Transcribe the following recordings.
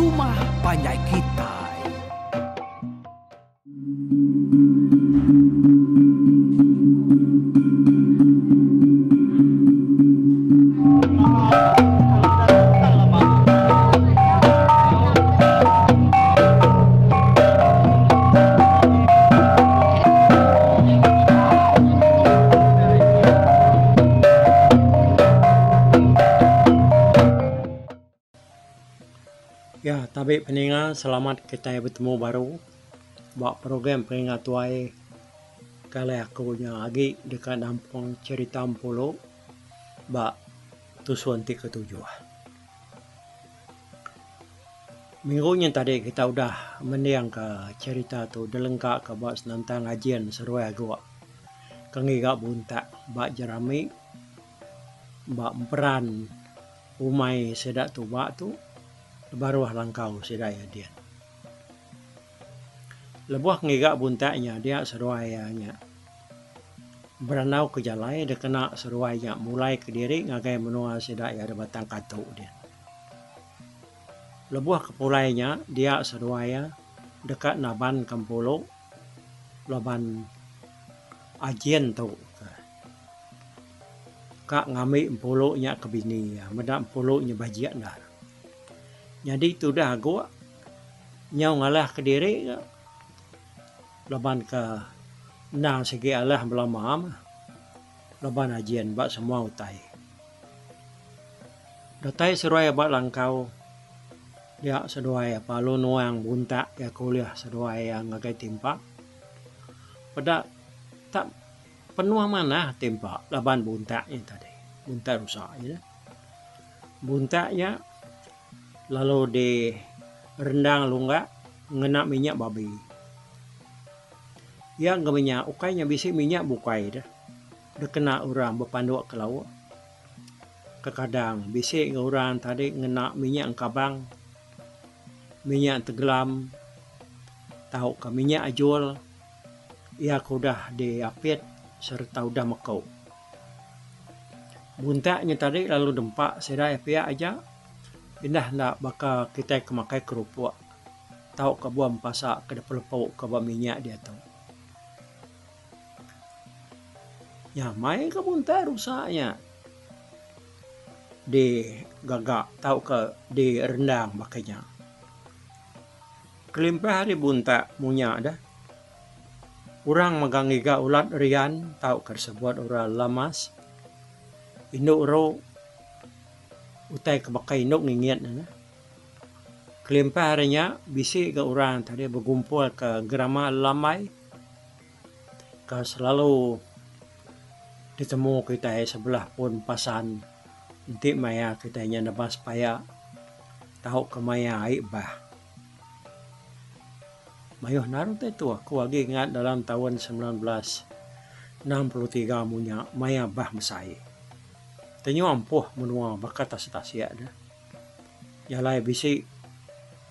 rumah panjai kitai. Ya, tabi peninga selamat kitai betemu baru ba program Peringa Tuai ke alai aku nya agi deka nampung cherita Empulu ba tusun ti ketujuh. Minggu nyin tadi kita udah mendingka cherita tu dilengkaka ba senentang ajin seruai aguk ke ngiga buntak ba jerami ba emperan umai sida tuba tu baruh langkau sida iya din. Lebuh ngiga buntak nya dia seduai iya nya berandau ke jalai dikena seduai nya mulai kediri ngagai menua sida iya da Batang Katu din. Lebuh ke pulai nya dia seduai iya deka naban ke Empulu laban ajin tu ka ngambi Empulu nya ke bini iya meda Empulu nya bajik endar. Nyadi tudah aguk nyau ngalah kediri ga laban ke endang sigi alah belama mah laban ajin ba semua utai. Datai seduai ba langkau dia seduai lalu nuang buntak iya ke ulih seduai iya ngagai timpa. Peda tak penuh manah timpa laban buntak nya tadi buntak rusa nya. Buntak nya lalu di rendang lungga ngena minyak babi. Iya enggau minyak ukai nya bisi minyak bukai deh dikena orang bepanduk ke lauk. Kekadang bisi ga orang tadi ngena minyak engkabang, minyak tegelam tauka minyak ajul iya ke udah diapit sereta udah meku. Buntak nya tadi lalu dempa sida iya pia aja indah enda baka kitai ke makai kerupuk tauka buah empasa ke dipelepu ka ba minyak diatu. Nyamai ka buntai rusa nya digaga tauka direndang baka nya. Kelimpah ari buntak munya deh orang mega ngiga ulat rian tauka disebut orang lamas indu ru utai ke baka indu ngingit ne. Kelimpah ari nya bisi ga orang tadi begumpul ke gerama lambai. Ka selalu ditemu kitai sebelah pun pasan enti maya kitai nya nebas paya tauka maya ai bah. Mayuh endar utai tu aku agi ngat dalam taun 1963 munya maya bah besai. Tenyu ampuh menua baka tasik-tasik deh. Jalai bisi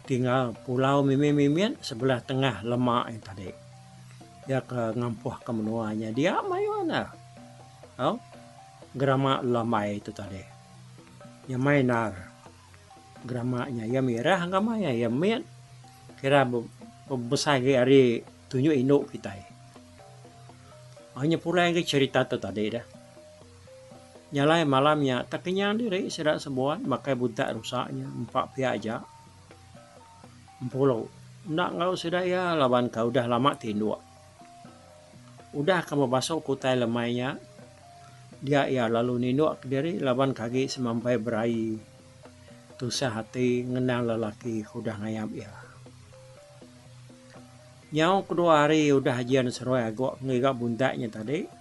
tinggal pulau mimit-mimit sebelah tengah lemak nya tadi. Iya ke ngampuhka menua nya dia mayuh ne. Au gerama lambai tu tadi. Nyamai endar gerama nya. Iya mirah engka maya iya mit kira besai agi ari tunjuk indu kitai. Nya pulai agi cherita tu tadi deh. Nya alai malam nya tekenyang diri sida sebuat makai buntak rusa nya empa pia aja. Empulu enda enggau sida iya laban ka udah lama tinduk. Udah ka bebasu ke utai lemai nya dia iya lalu ninduk kediri laban ka agi semampai beraie tusah ati ngenang lelaki ke udah ngayap iya. Nyau kedua hari udah ajen seruai agok ngiga buntak nya tadi.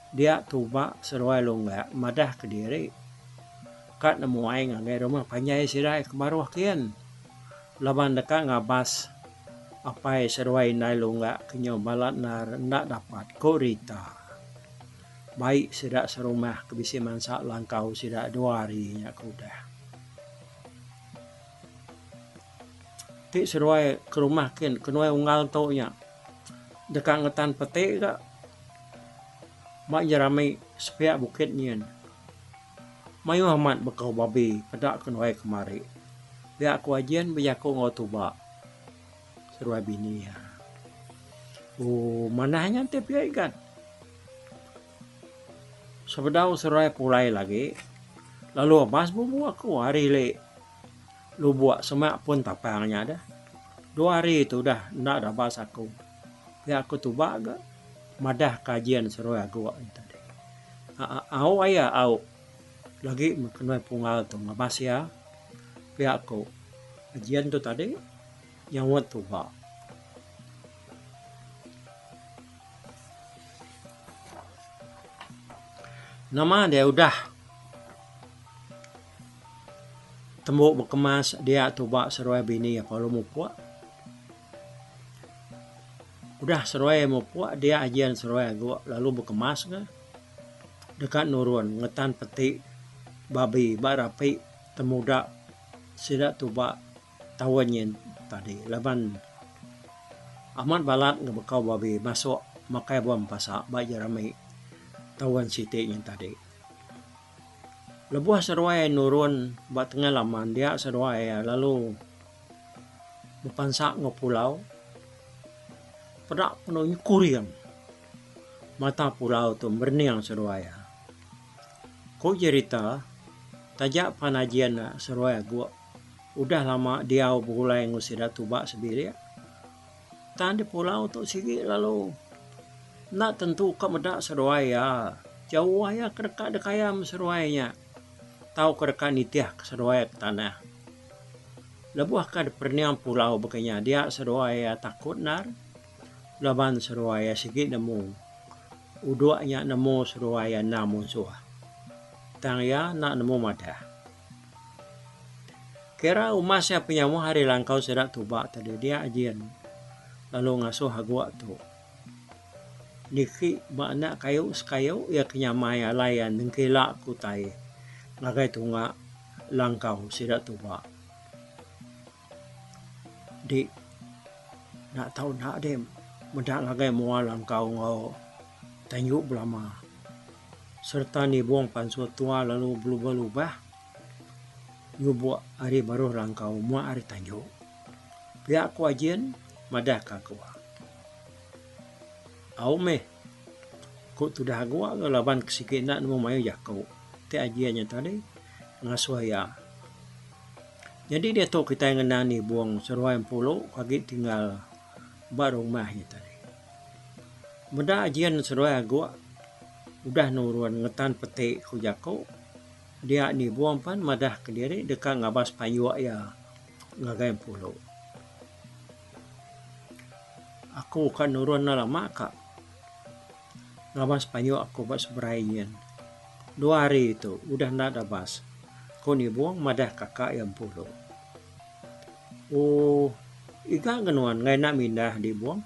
Dia tuba seduai lungga madah kediri ka nemuai ngagai rumah panjai sida ke baruh kin laban deka ngabas apai seduai indai lungga ke nyau balat endar enda dapat, ku Rita. Bai sida serumah ke bisi mansa langkau sida dua hari nya ke udah. Ti seduai ke rumah kin ke nuai unggal tu nya deka ngetan peti ga. Ba jerami sepiak bukit nyin. Mayuh amat bekau babi peda ke nuai kemari. Pia ku Ajin bejaku enggau Tuba seduai bini iya. Ooh manah nya enti pia igat. Sebedau seduai pulai lagi lalu abas bubu aku hari ili lubok semak pun tapang nya deh. Dua hari tu udah enda dabas aku. Pia ku Tuba ga madah ka Ajin seduai aguk nya tadi. Au aya au. Lagi meh kenoi punggal tu ngabas iya pia ku Ajian tu tadi nyaut tuba. Nama dia udah tembu bekemas dia tuba seruai bini iya lalu mupuk. Udah seruai mupuk dia Ajian seruai aguk lalu bekemas ga. Deka nurun ngetan peti babi ba rapi temuda sida tuba taun nyin tadi laban amat balat ngebekau babi masuk makai buah empasa ba jerami taun siti nyin tadi. Lebuh seduai nurun ba tengah laman dia seduai lalu bepansa enggau pulau peda penu kuring. Mata pulau tu merening seduai iya. Ku jerita, taja pan ajin seduai aguk udah lama diau begulai enggau sida tuba sebilik, tang di pulau tu sigi lalu enda tentu ka meda seduai iya. Jauh iya ke deka dikayam seduai nya tauka deka nitih ke seduai ke tanah. Lebuh ka diperening pulau baka nya dia seduai iya takut endar. Laban seduai iya sigi nemu. Udok nya nemu seduai iya endang munsuh. Tang iya enda nemu madah. Kira umas iya penyauh ari langkau sida tuba tadi dia ajin lalu ngasuh aguk tu. Niki ba anak kayu sekayu iya ke nyamai alai iya nengkila ke utai ngagai tunga langkau sida tuba. Di enda tau enda deh meda ngagai mua langkau enggau tanju belama sereta nibung pansut tua lalu belubah lubah nyubok ari baruh langkau mua ari tanju. Pia ku Ajin madah ka aku. Au meh ku tudah aguk laban ke sigi enda nemu mayuh jaku ti Ajin nya tadi ngasuh iya. Nyadi diatu kitai ngenang nibung seruai empulu ke agi tinggal ba rumah nya tadi. Meda ajin seruai aguk udah nurun ngetan peti ku jaku dia nibung pan madah kediri deka ngabas payuk iya ngagai empulu. Aku ka nurun enda lama ka ngabas payuk aku ba seberai nyin. Dua hari tu udah enda dabas, ku Nibong madah kaka iya empu tu. Ooh iga ga nuan enggai enda mindah Nibong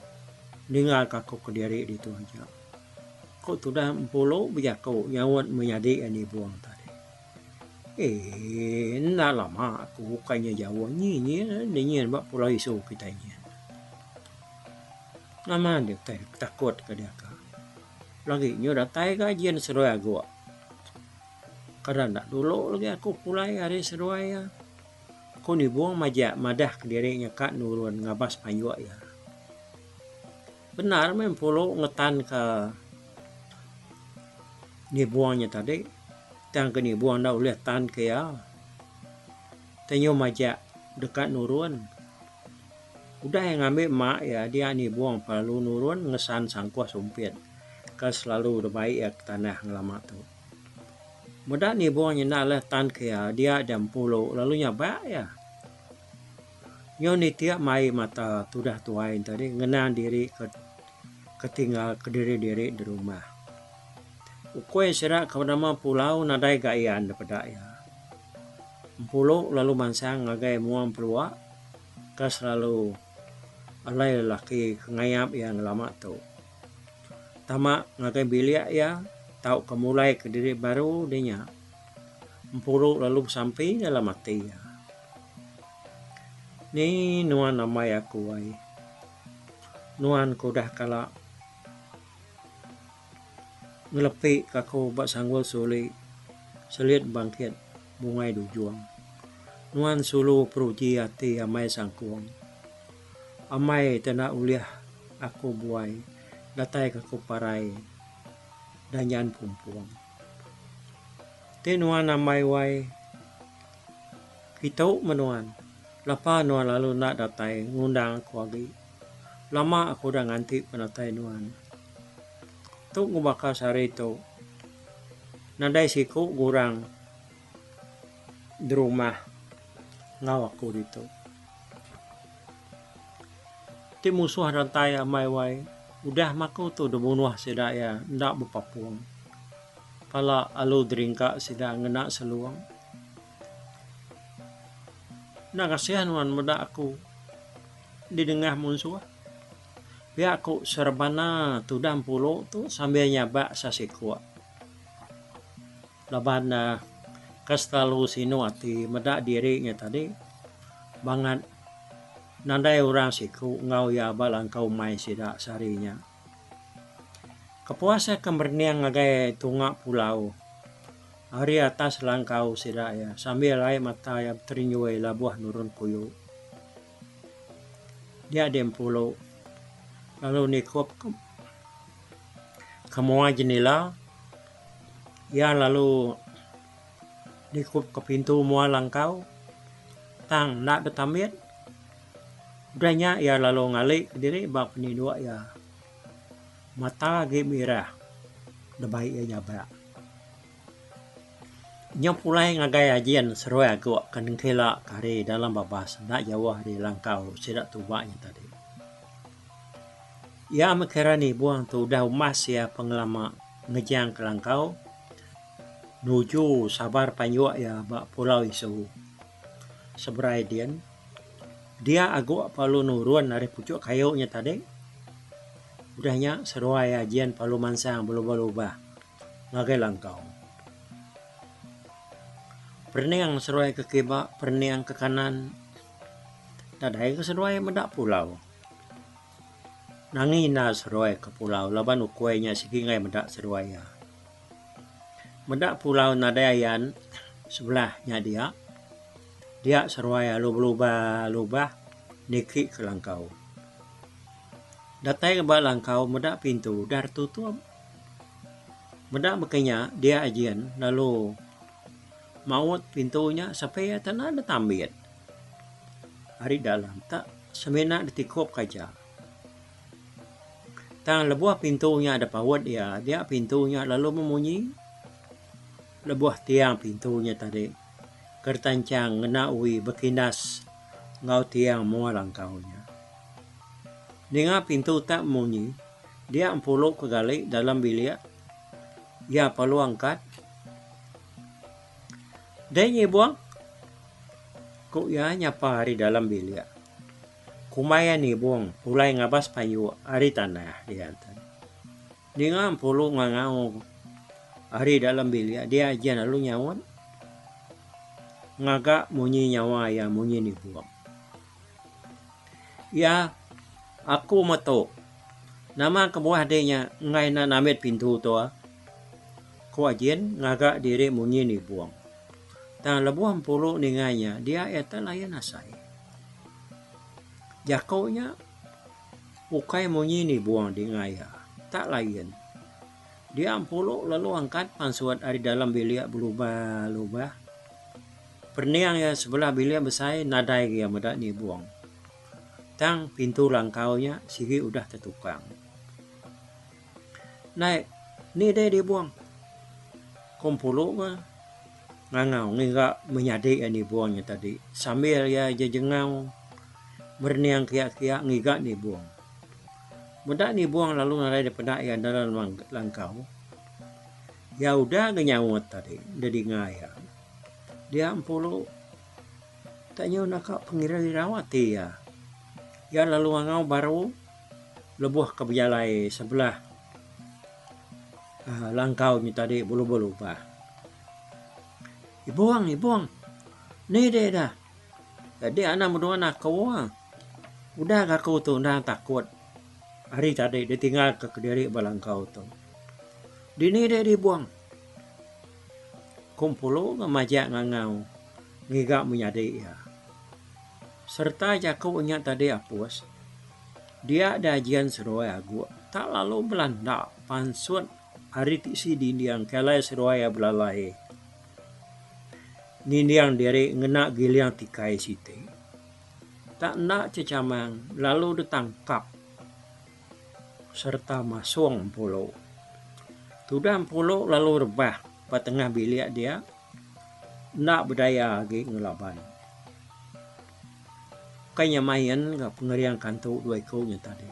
ninga ka aku kediri ditu aja. Ku tudah Empulu bejaku nyaut menyadi iya Nibong tadi. Eee enda lama aku ukai nya jauh nyi nyin nyin ba Pulau Isu kitai nyin. Nama deh utai takut ka diaka. Lagi nyu datai ga ajin seduai aguk. Kada enda dulu lagi aku pulai ari seduai iya. Ku Nibong majak madah kediri nya ka nurun ngabas payuk iya. Bendar meh empulu ngetan ka Nibong nya tadi tang ke Nibong enda ulih tan ke iya. Tenyu majak deka nurun. Udah iya ngambi mak iya dia nibung pelalu nurun ngesan sangkuh sumpit ke selalu dibai iya ke tanah ngelama tu. Meda nibung nyenda alih tan ke iya dia dia empulu lalu nyabak iya. Nyau nitik mai mata tudah tuai ne tadi ngenang diri ke ke tinggal kediri-diri di rumah. Ukui sida ke benama Pulau nadai ga ian dipeda iya. Empulu lalu mansang ngagai mua empelua. Ka selalu alai lelaki ke ngayap iya ngelama tu. Tama ngagai bilik iya tauka mulai kediri baru deh nya. Empuru lalu besampi dalam ati iya. Ni nuan ambai aku ai. Nuan ke udah kala ngelepi ka aku ba sanggul suli selit bangkit bungai dujung. Nuan sulu peruji ati amai sangkung. Amai te enda ulih aku buai datai ke aku parai danjan pumpung. Ti nuan ambai wai kitu meh nuan lapa nuan lalu enda datai ngundang aku agi. Lama aku udah nganti penatai nuan. Tu ngubaka sehari tu nadai siku gurang. Derumah enggau aku ditu. Ti musuh rantai ambai wai udah meh aku tu dibunuh sida iya enda bepapung. Pala alu deringka sida ngena selung. Enda kasih nuan meda aku didengah munsuh. Pia ku serebana tudah empulu tu sambil nyabak sesikuk. Laban ne ke selalu sinu ati meda diri nya tadi bangat nadai orang siku enggau iya ba langkau umai sida sehari nya. Kepuas iya ke merening ngagai tunga pulau ari atas langkau sida iya sambil ai mata iya beterinjui labuh nurun kuyu. Dia deh empulu lalu nikup ke mua jenila iya lalu nikup ke pintu mua langkau tang enda betambit. Udah nya iya lalu ngali kediri ba peninduk iya. Mata agi mirah debai iya nyabak. Nyau pulai ngagai ajin seruai aguk ke nengkila ke hari dalam babas enda jauh ari langkau sida tuba nya tadi. Iya meh kira nibung tu udah umbas iya pengelama ngejang ke langkau nuju sabar panjuk iya ba Pulau Isu seberai din. Dia aguk perlu nurun ari puchuk kayu nya tadi. Udah nya seruai ajin perlu mansang belubah-lubah ngagai langkau. Perening seruai ke kiba perening ke kanan nadai ke seduai meda pulau. Nangi enda seduai ke pulau laban ukui nya sigi enggai meda seduai iya. Meda pulau nadai ayan sebelah nya dia, dia seduai lalu belubah lubah niki ke langkau. Datai ba langkau meda pintu udah ditutup. Meda baka nya dia ajin lalu maut pintu nya sampai iya tanda ne tambit. Ari dalam tak semina ditikup ka aja. Tang lebuh pintu nya da paut iya, dia pintu nya lalu memunyi. Lebuh tiang pintu nya tadi ke ditanchang ngena wi bekindas enggau tiang mua langkau nya. Ninga pintu tak memunyi, dia empulu ke gali dalam bilik iya perlu angkat. Deh nyibung. Ku iya nyapa ari dalam bilik. Kumbai iya nibung pulai ngabas payuk ari tanah dia te. Ninga empulu ngangau ari dalam bilik dia aja lalu nyaut ngaga munyi nyawa iya munyi nibung. Iya aku metu nama kebuah deh nya enggai enda nambit pintu tu. Ku Ajin ngaga diri munyi nibung. Tang lebuh empulu ninga nya dia iya te lain asai. Jaku nya ukai munyi nibung dinga iya tak lain. Dia empulu lalu angkat pansut ari dalam bilik belubah lubah. Perening iya sebelah bilik besai nadai iya meda nibung. Tang pintu langkau nya sigi udah tetukang. Nai ni deh dibung. Ku empulu meh ngangau ngiga menyadi iya nibung nya tadi sambil iya jejengau merening kiak-kiak ngiga nibung. Meda nibung lalu nadai dipeda iya dalam langkau. Iya udah ga nyaut tadi dedinga iya. Dia empulu tak nyau naka pengirau-irau ati iya. Iya lalu ngangau baru lebuh ke bejalai sebelah uhh langkau nya tadi belubah-lubah. Ibung ibung ni deh dah. Jadi anak menua aku ah. Udah ga aku tu endang takut hari tadi ditinggal ka kediri ba langkau tu. Dini deh dibung. Ku Empulu ga majak ngangau. Ngiga menyadi iya. Sereta jaku nya tadi apus, dia dajian seduai aguk tak lalu belanda pansut ari tisi dinding ke alai seduai iya belalai ninding diri ngena giling tikai siti. Tak enda chechamang lalu ditangkap sereta masung empulu. Tudah empulu lalu rebah ba tengah bilik dia. Enda bedaya agi ngelaban. Ukai nya main ga pengering kantu dua iku nya tadi.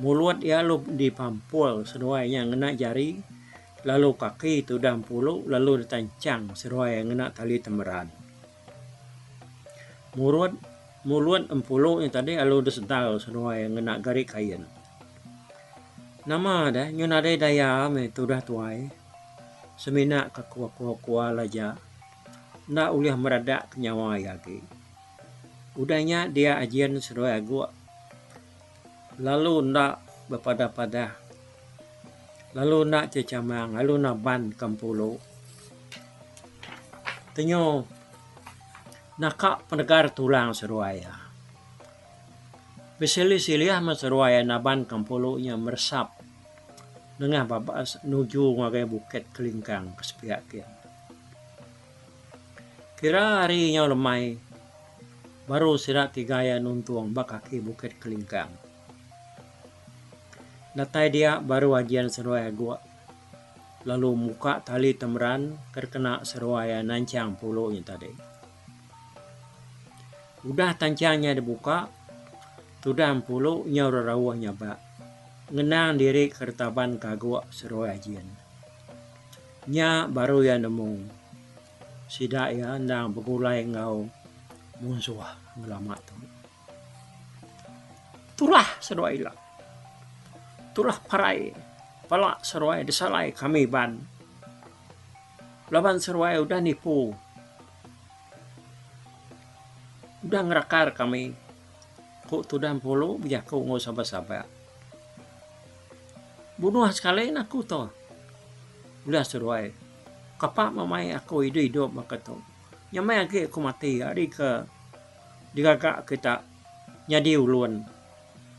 Mulut iya lalu dipampul seduai nya ngena jari lalu kaki tudah empulu lalu ditanchang seduai iya ngena tali temeran. Murut mulut empulu nya tadi lalu disedal seduai iya ngena gari kain. Nama deh nyu nadai daya meh tudah tuai. Semina ke kual-kual aja enda ulih meradak ke nyawa iya agi. Udah nya dia ajin seduai aguk lalu enda bepadah-padah lalu enda chechamang lalu naban ke empulu. Tenyo naka penegar tulang seduai iya. Besilih-silih meh seduai iya naban ke empulu nya meresap. Nengah babas nuju ngagai Bukit Kelingkang ke sepiak kin. Kira hari nyau lemai baru sida tiga iya nuntung ba kaki Bukit Kelingkang. Datai dia baru ajian seduai aguk lalu muka tali temeran ke dikena seduai iya nanchang pulu nya tadi. Udah tanchang nya dibuka tudah empulu nyau rerauh nyabak. Ngenang diri ke retaban kaguk seruai ajin. Nya baru iya nemu sida iya endang begulai enggau munsuh ngelama tu. Tulah seduai ila. Tulah parai pala seruai disalai kami ban. Laban seruai udah nipu udah ngerakar kami. Ku tudah Empulu bejaku enggau sabak-sabak. Bunuh sekali ne aku tu. Udah seduai. Kapa memai aku idup-idup baka tu. Nyamai agi aku mati ari ke digaga kita nyadi ulun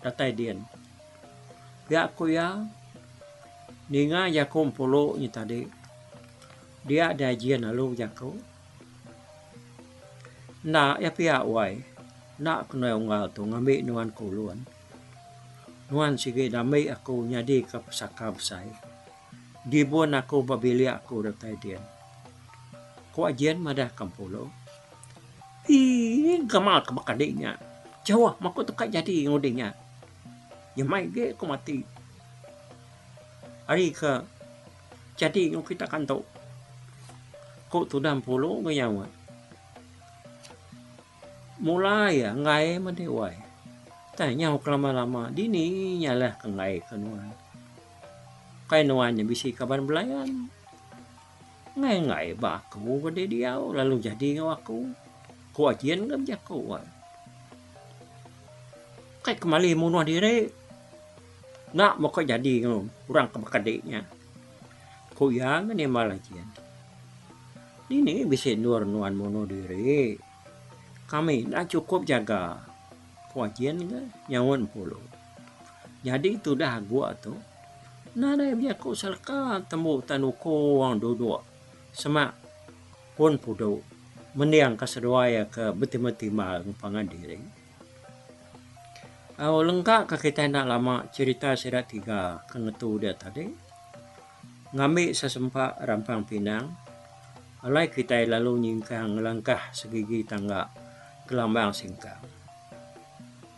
datai din. Pia ku iya ninga jaku Empulu nya tadi dia diajin lalu bejaku. Enda iya pia wai. Enda ke nuai unggal tu ngambi nuan ke ulun. Nuan sigi dambi aku nyadika pesaka besai. Dibun aku ba bilik aku datai din. Ku Ajin madah ke Empulu. Hii gamal ke baka di nya. Jauh meh aku tu ka jadi ngudi nya. Nyamai agi aku mati. Ari ke jadi enggau kita kantu. Ku tudah Empulu enggau nyaut. Mula iya enggai meh wai. Tang nyau kelama-lama dini nyalah ke enggai ke nuan. Kai nuan nya bisi kaban belayan. Enggai enggai ba aku ke deh diau lalu jadi enggau aku. Ku Ajin ke bejaku wai. Kai kemali munuh diri enda meh ka jadi enggau orang ke baka dik nya. Ku iya ngan nimbal Ajin. Dini bisi endur nuan munuh diri. Kami enda chukup jaga, ku Ajin ke nyaut Empulu. Nyadi tudah aguk tu nadai bejaku seleka tembu tan ukong duduk semak pun pudu mendingka seduai iya ke betimbal-timbal enggau pangan diri. Au lengka ka kitai enda lama cherita sida tiga ke ngetu dia tadi. Ngambi sesempa rampang pinang, alai kitai lalu nyingkang ngelangkah segigi tangga gelambang singkang.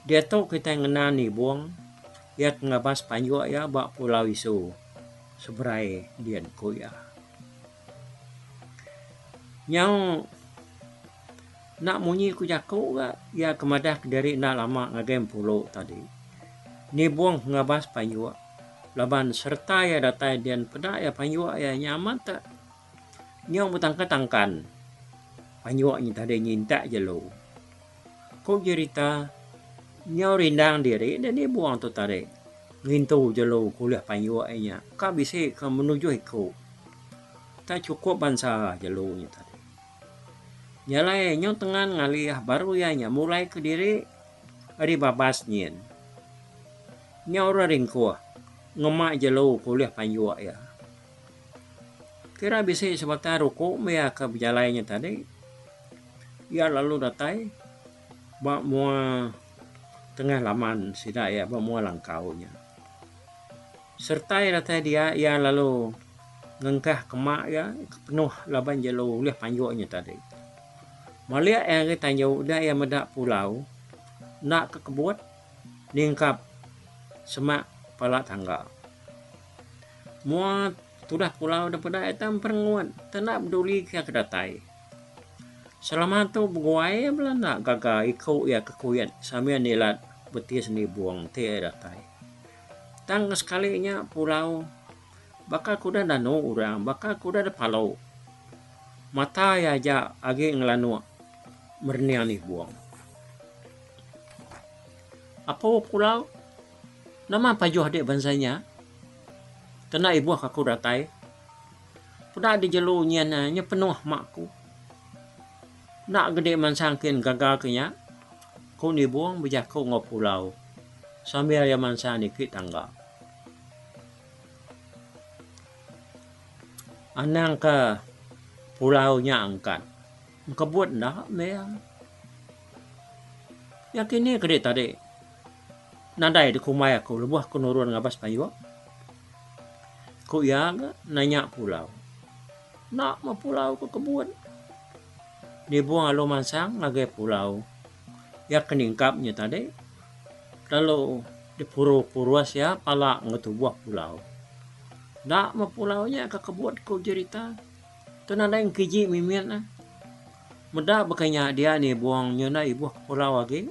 Diatu kitai ngena nibung iya ke ngabas panjuk iya ba Pulau Isu seberai din ku iya. Nyau enda munyi ku jaku ga iya ke madah kediri enda lama ngagai Empulu tadi. Nibung ngabas panjuk. Laban sereta iya datai din peda iya panjuk iya nya amat te nyau betangkan-tangkan panjuk nya tadi nyintak jelu. Ku jerita nyau rindang diri ne nibung tu tadi ngintu jelu ke ulih panjuk iya nya ka bisi ke menujuh iku. Tak chukup bansa jelu nya tadi. Nya alai nyau tengan ngalih baru iya nya mulai kediri ari babas nyin. Nyau orang ringkuh ngema jelu ke ulih panjuk iya. Kira bisi sebatang ruku meh iya ke bejalai nya tadi. Iya lalu datai ba mua tengah laman sida iya ba mua langkau nya. Sereta iya datai dia iya lalu ngengkah kema iya ke penuh laban jelu ulih panjuk nya tadi. Malik iya ngagai tanju udah iya meda pulau enda ke kebut ningkap semak pala tangga. Mua tudah pulau da peda iya tang perengut tang enda beduli ke iya ke datai. Selama tu beguai iya bala enda gaga iku iya ke kuit sambil nilat betis nibung ti iya datai. Tang sekali nya pulau baka ke udah danu orang baka ke udah dipalu. Mata iya aja agi ngelanuk merening nibung. Apu pulau nama pajuh dik bansa nya kena ibuh aku datai. Peda di jelu nyin nya penuh mak ku. Enda gede mansang kin gaga ke nya ku nibung bejaku enggau pulau. Sambil iya mansang niki tangga. Anang ke pulau nya angkat. Engkebut enda meh iya. Iya kini ke tadi nadai dikumbai aku lebuh aku nurun ngabas payung. Ku iya ga nanya pulau. Enda meh pulau ke kebut. Nibung alu mansang ngagai pulau. Iya ke ningkap nya tadi lalu dipuru-purus iya pala enggau tubuh pulau. Enda meh pulau nya ke kebut ku jerita. Tu nadai engkiji mimit ne. Meda baka nya dia nibung nya enda ibuh ke pulau agi.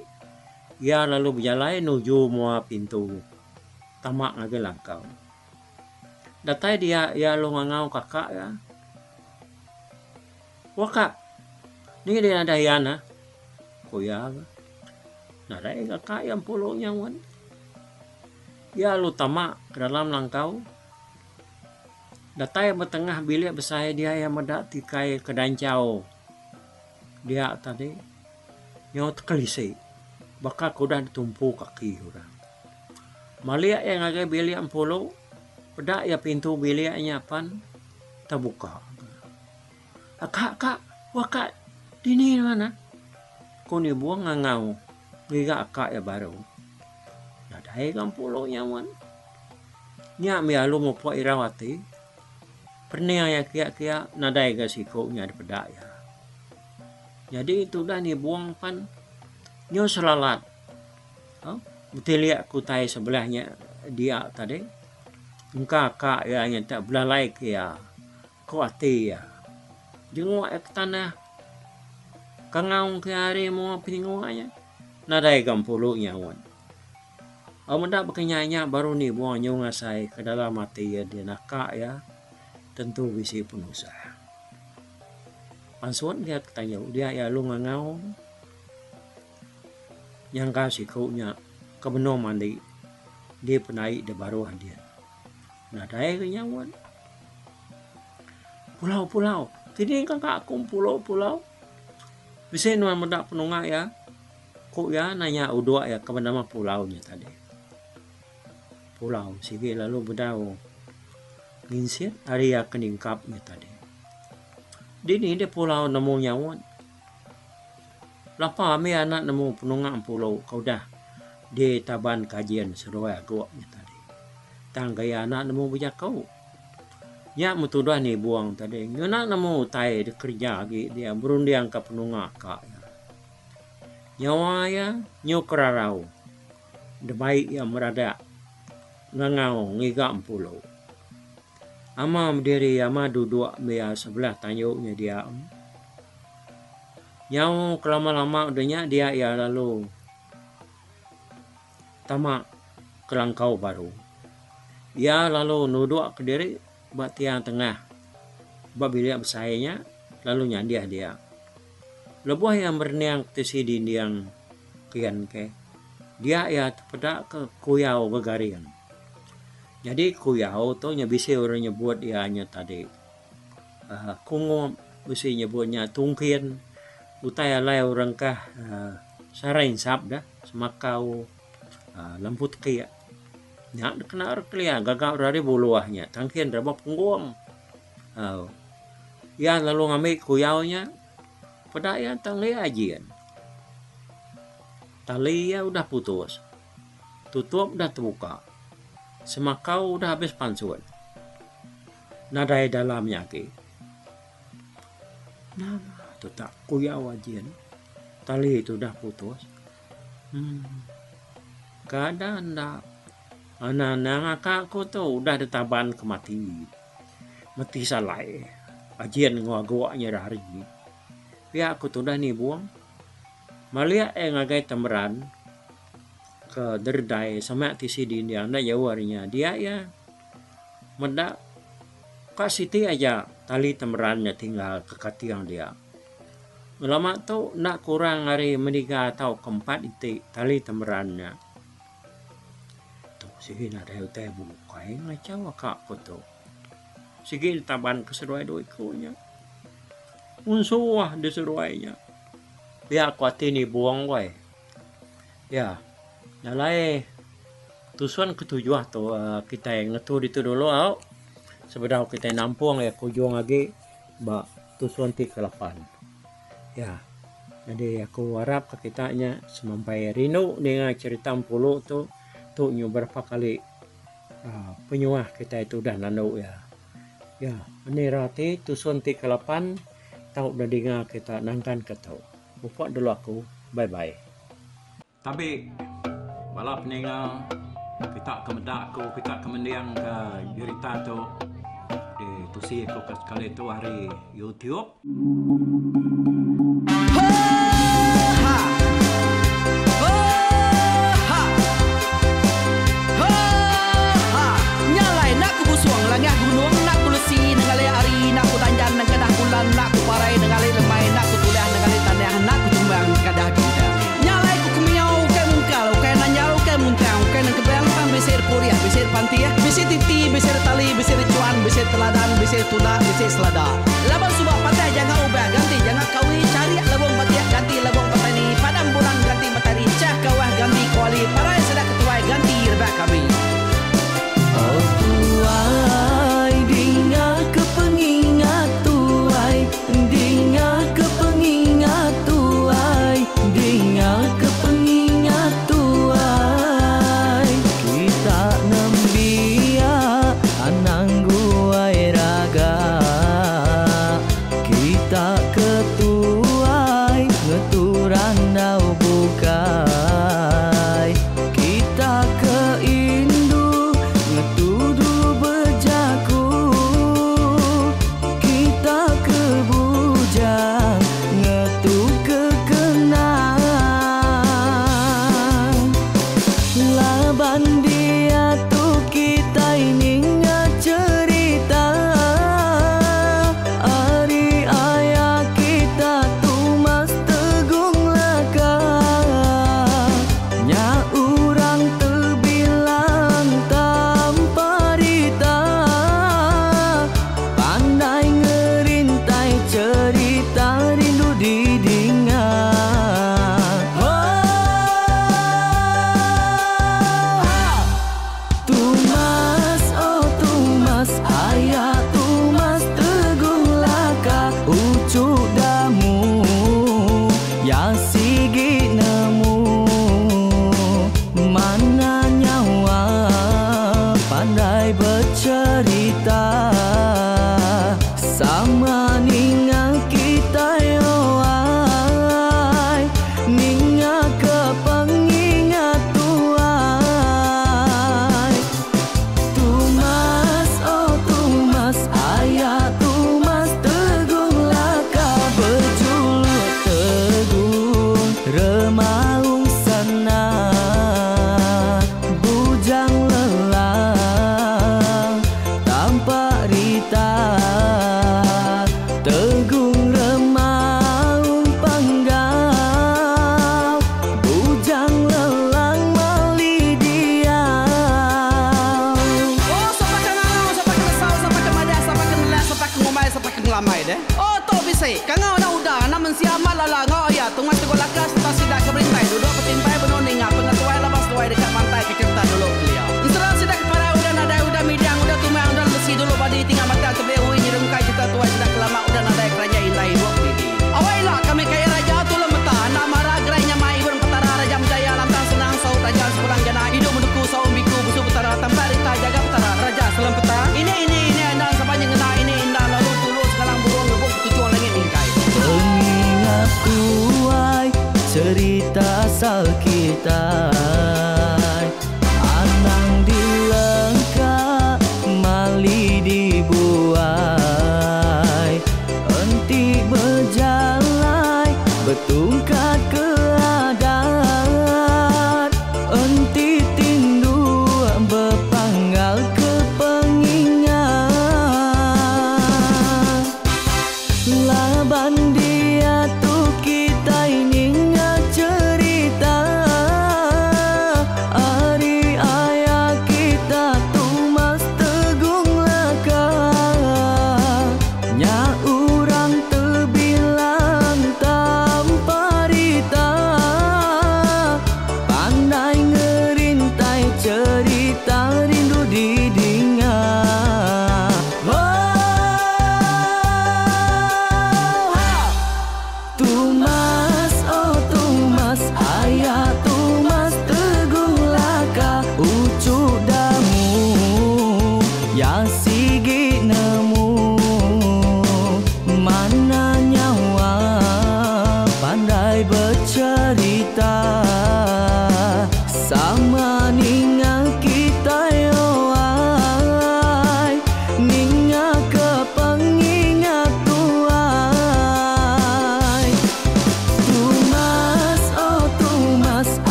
Iya lalu bejalai nuju mua pintu tama ngagai langkau. Datai dia iya lalu ngangau kaka iya. Waka, ni deh nadai iya nah, ku iya ga. Nadai ga ka iya empulu nya wan. Iya lalu tama ke dalam langkau. Datai ba tengah bilik besai dia iya meda tikai ke danchau dia tadi nyau tekelisi baka ke udah ditumpu kaki orang. Malik iya ngagai bilik empulu peda iya pintu bilik nya pan tebuka. Aka ka wah ka dini nuan ah. Ku Nibung ngangau ngiga aka iya baru. Nadai ga empulo nya wan. Nya mih alu mupuk irau ati. Pening iya kiya-kiya nadai ga siku nya dipeda iya. Nyadi tudah Nibung pan nyau selalat uhh betilik ke utai sebelah nya dia tadi engka aka iya nya belalai ke iya. Ku ati iya. Jenguk iya ke tanah. Kangau ke ari mua penyenguk iya. Nadai ga empulu nyaut. Au meda baka nya nya baru nibung nyu ngasai ke dalam ati iya di naka iya tentu bisi penusah. Pansut iya ke tanyu dia iya lalu ngangau nyangka siku nya ke benung mandi di pendai da baruh din. Nadai ga nyaut. Pulau pulau. Kini ka ka aku pulau pulau. Bisi nuan meda penunga iya. Ku iya nanya udok iya ke benama pulau nya tadi. Pulau sigi lalu bedau nginsit ari iya ke ningkap nya tadi. Dini deh pulau nemu nyaut. Lapa mih anak nemu penunga empulo ke udah ditaban kajin seduai aguk nya tadi. Tang gaya anak nemu bejaku. Nya meh tudah nibung tadi ngena nemu utai dikereja agi dia berundingka penunga ka iya. Nyawa iya nyu kerarau dibai iya meradak ngangau ngiga empulo. Ama bediri ama duduk mia sebelah tanju nya dia. Nyau kelama-lama udah nya dia iya lalu tama ke langkau baru. Iya lalu nuduk kediri ba tiang tengah ba bilik besai nya lalu nyandih dia. Lebuh iya merening tisi dinding kian ke dia iya tepeda ke kuyau begaring. Nyadi kuyau tu nya bisi orang nyebut iya nya tadi. Kungup bisi nyebut nya tungkin. Utai alai orang kah uhh sarai insap da semakau uhh lempu tekik. Nya da kena re kelia gaga re ari buluh nya tangkin re ba punggung. Au iya lalu ngambi kuyau nya peda iya tang iya ajin. Tali iya udah putus. Tutup udah tebuka. Semakau udah abis pansut. Nadai dalam nya agi. Nama tu tak kuyau ajin. Tali tu udah putus. Uhh kada enda anang anang aka ku tu udah ditaban ke mati. Mati salai ajin enggau aguk nya ira hari. Pia ku tudah nibung malik iya ngagai temeran ke deredai sama tisi dinding enda jauh ari nya dia iya meda ka siti aja tali temeran nya tinggal ke kating dia. Ngelama tu enda kurang ari meniga tauka empat iti tali temeran nya. Tu sigi nadai utai bukai ngachau aka ku tu. Sigi ditaban ke seduai dua iku nya. Munsuh deh seduai nya. Pia ku ati nibung weh. Ya alai tusun ketujuh tu uhh kitai ngetu ditu dulu au sebedau kitai nampung iya ke ujung agi ba tusun ti ke lapan. Ya nyadi aku arap ka kita nya semampai rindu ninga cherita Empulu tu, tu nyu berapa kali uhh penyuah kitai tu udah nandu iya. Ya menira ti tusun ti ke lapan tau deh dinga kita nangkan ke tu. Mupok dulu aku. Bye bye. Tabi bala peninga kita ke meda aku kita ke mending ke jerita tu di tusi aku ke sekali tu ari YouTube. Nya alai enda ku busung langah gunung enda ku lesi nengali hari enda ku danjan nengkedah bulan enda ku parai nengali lemai enda ku tulah nengali tanah enda ku tumbang nengkadah bintang. Nya alai ku kemiau ukai mungkal ukai nanjal ukai muntang ukai nengkebang tang bisi repurih bisi repantih bisi titi bisi retali bisi rechuan bisi teladan bisi tunda bisi selada. Laban suba patah janga ubah ganti janga kawi charik lebung batik ganti lebung petani padam bulan ganti matari chah kawah ganti kuali parai sida ketuai ganti rebak kami. Oh tuai dinga ke pengingat tuai dinga ke pengingat tuai dinga ke pengingat tuai kita nembiak anang guai raga kita ke tuai ngetu randau bukai. Kita ke indu ngetudu bejaku Kita ke bujang ngetu ke kenang Laban diatu kitai ninga cherita Ari aya kita Tumas Tegung Laka. Nya urang tebilang tanpa rita Pandai ngerintai cherita rindu didinga Hoohaa. Tumas oh Tumas aya Tumas Teguh Laka uchu damu ya sigi nemu mana nyawa pandai becherita sama ninga kitai oai. Amat Lala enggau Aya Tungas Teguh Laka sereta sida ke berintai duduk betimpai benung ninga pengetuai laban seduai deka mantai ke cherita dulu kelia. Ensera sida ke parai udah nadai udah midang udah tumang udah lesi dulu badi tinggal batang tebeli ui nyerungkai cherita tuai sida ke lama udah nadai keranjai indai ibup didi. Awai ila kami kaya raja tulung meta enda mara gerai nyamai ibun petara raja menjaya lantang senang saut raja sepulang jana idup menuku saum biku busu petara tampak rita jaga petara raja selam peta ini ini ini enda saban nyengena ini enda lalu tulu sengalang burung ngebuk ketuchung langit mingkai. Pengingat tuai cerita asal kitai Anang dilengka mali dibuai Enti bejalai betungkat ke.